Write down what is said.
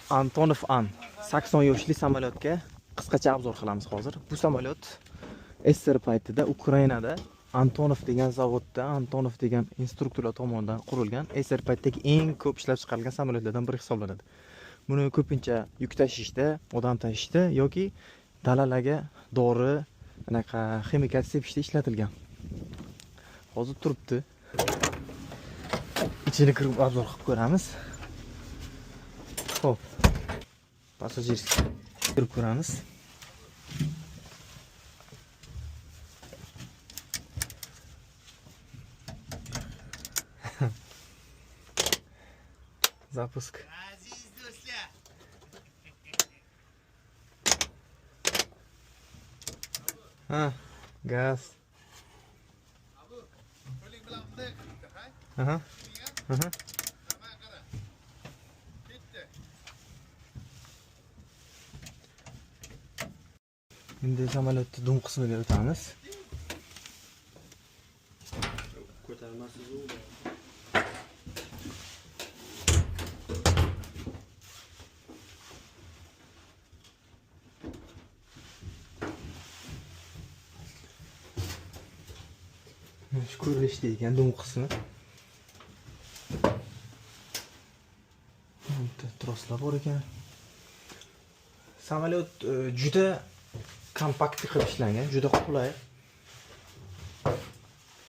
Antonov An 80 yoshli samolyotga qisqacha обзор qilamiz hozir. Bu samolyot SSR paytida Ukrainada Antonov degan zavodda Antonov degan instruktorlar tomonidan qurilgan SSR paytidagi eng ko'p ishlab chiqarilgan samolyotlardan biri hisoblanadi. Buni ko'pincha yuk tashishda, odam tashishda yoki dalalarga dori, anaqa ximikat sepishda ishlatilgan. Hozir turibdi. Ichini kirib обзор qilib ko'ramiz. Xo'p. Пассажирский kirib ko'ramiz. Запуск. Aziz do'stlar. Ha, gaz. Qo'ling bilan bunday qilibdi, ha? Aha. Aha. Mana qara. Ketdi. Endi samolyotni dum qismiga o'tamiz. Ko'tarmasiz u. Mana shu ko'rinishda ekan dum qismi. Bitta troslar bor ekan. Samolyot juda kompakt qilib ishlangan, juda qulay.